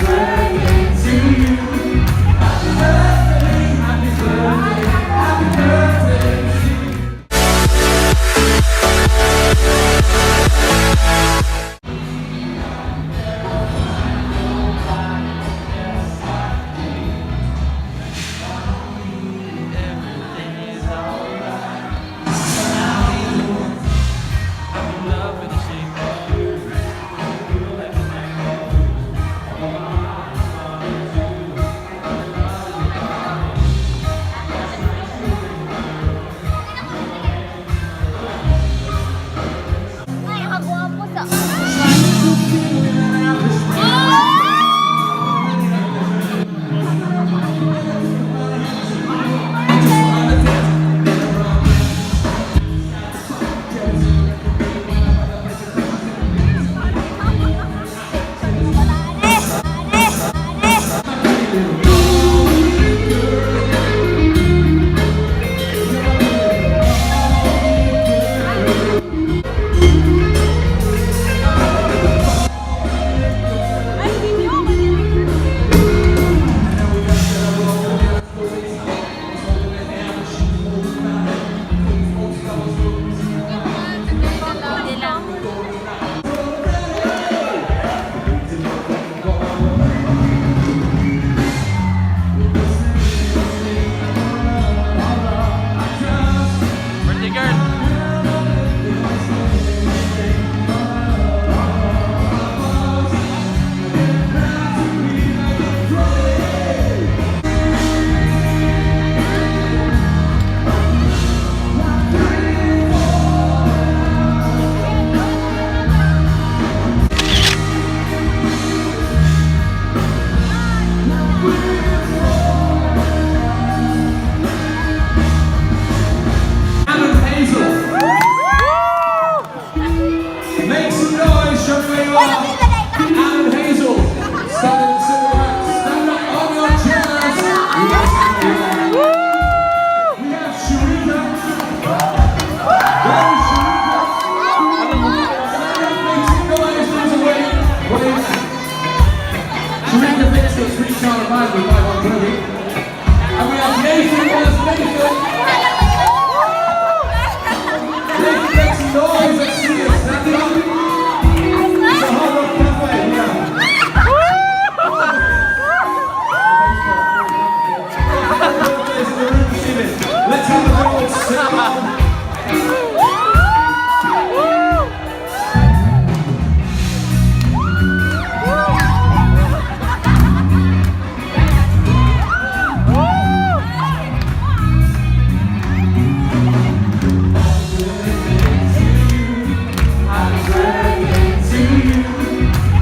Birthday to you. Happy birthday, happy birthday, happy birthday to you. Everything is alright. I'm in love with the shape of you. You like the night. One, two, I'm in love with your body. Ay, kagwapo sa. Ay, video! Hindi lang. Birthday girl. Alan Hazel. Make some noise, show me where you are. Alan Hazel. Stand and sit back. Stand up on your chairs. Yes, we have Sharika. Where is Sharika? Stand up, make some noise. There's a wave. Wave. Sharika Dixon, Sweet Charlotte Bradley, by one Kirby. And we have Nathan. Where's Nathan? Nathan, make some noise. Let's see you standing up. It's a Hard Rock Cafe, yeah. Birthdays in the room this evening. Let's have a go. Sing along. Happy birthday to you.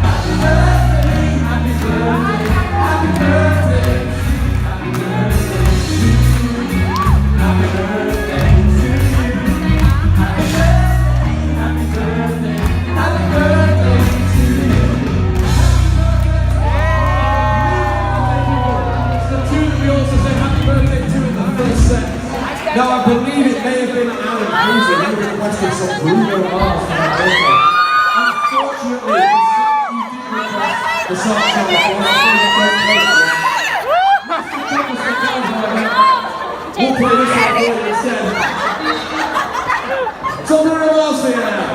Happy birthday, happy birthday, happy birthday. Happy birthday to you. Happy birthday to you. Happy birthday, happy birthday, happy birthday to you. Happy birthday. The two that we also said happy birthday to in the first set. Now, I believe it may have been Alan Hazel who requested some Bruno Mars for her birthday. Unfortunately, the song you did request, the song number four, I'm afraid I don't play it yet. We'll play this one for you instead. So Bruno Mars for you now.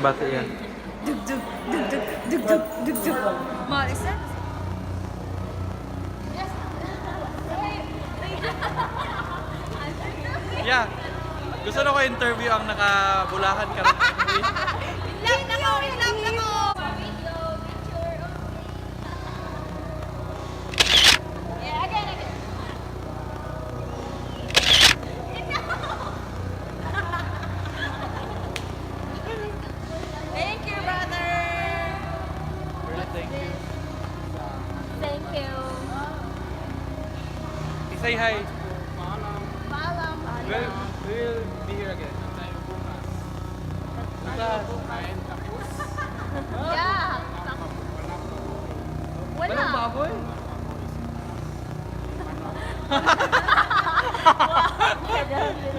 Bati-bati yan. Dug dug dug dug dug dug dug dug. Marisa? Yeah. Gusto na ko interview ang nakabulahan ka rin. Love na ko! Love na ko! Video, picture, okay. Yeah, again, again. Thank you, brother! Thank you. Thank you. Say hi. Paalam. We'll be here again. Bukas. Yeah. Wala. Walang baboy.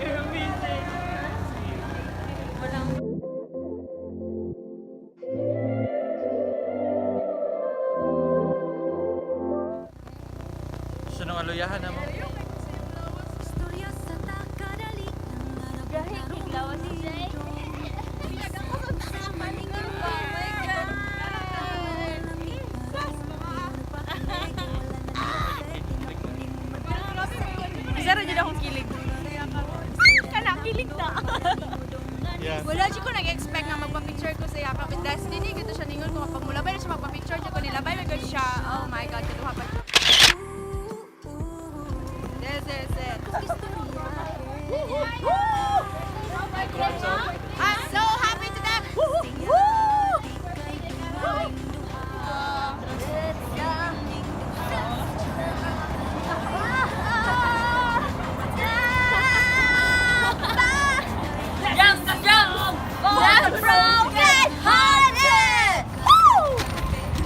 You're amazing. Walang. Gusto nung aluyahan na mo. Gahi, kiglawan si Jay. Isa rin akong kilig. Kana, kilig na. Yeah. Wala siya ko nag-expect nga magpa-picture ko sa Yakap with Destiny. Gito siya ningon ko mapamulabay na siya magpa-picture siya ko nilabay na gud siya. Oh my God, kaduha pa siya. This is it. I'm so happy today. Woo! Woo! Jump, jump! For the broken hearted! Woo!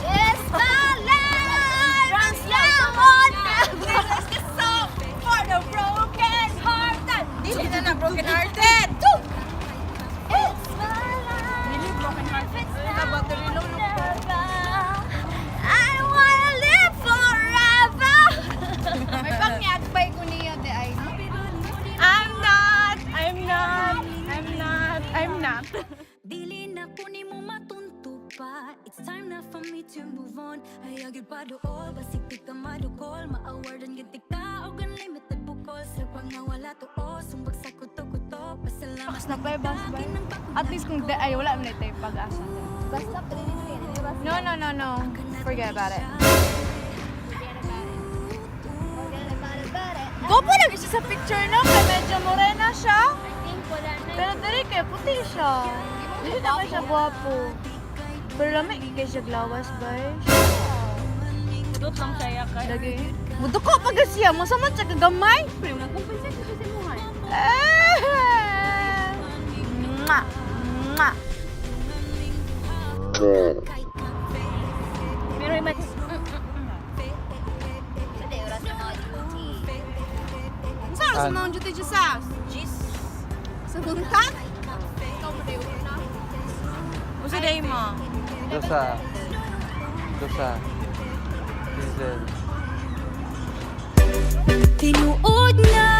It's my life! It's now or never! This is the song for the broken hearted. Dili na na broken hearted. It's my life! Dili broken hearted. It's Sa now battery or low no. never. I wanna live forever! May pangyagbay ko niya de ay. I'm not. I'm not. I'm not. I'm not. Dili na ko nimo matunto pa. It's time na for me to move on. Ayaw gyud pa dool, basig di ka madukol. Ma-awardan gyud ka og unlimited bukol. Sa pangawala tuo, sumbag sa kuto-kuto. Pasalamat Mas na pa bas ba? At least kung di, ay wala man na tayo pag-asa. Basta pa rin yun, di ba? No. Forget about it. Forget about it. Forget about it, about it. Gopo lagi siya sa picture no, kay medyo morena siya. I think wala na. Pero diri kay puti siya. Dili na kay siya gwapo. Pero lami kay siya glawas bay. Dot lang siya kay. Lagi. Muduko pa gud siya, mo sama siya kagamay. Pero nagkumpensate siya sa imuhan. Eh! Mwah! Mwah! Pero may Hindi, wala sa mga duty. Unsa ra sa mga duty dyan sa? Jeez. Sa buntag? Ikaw mo dayo na. Unsa day mo? Dosa. Dosa. Diesel. Tinuod nga.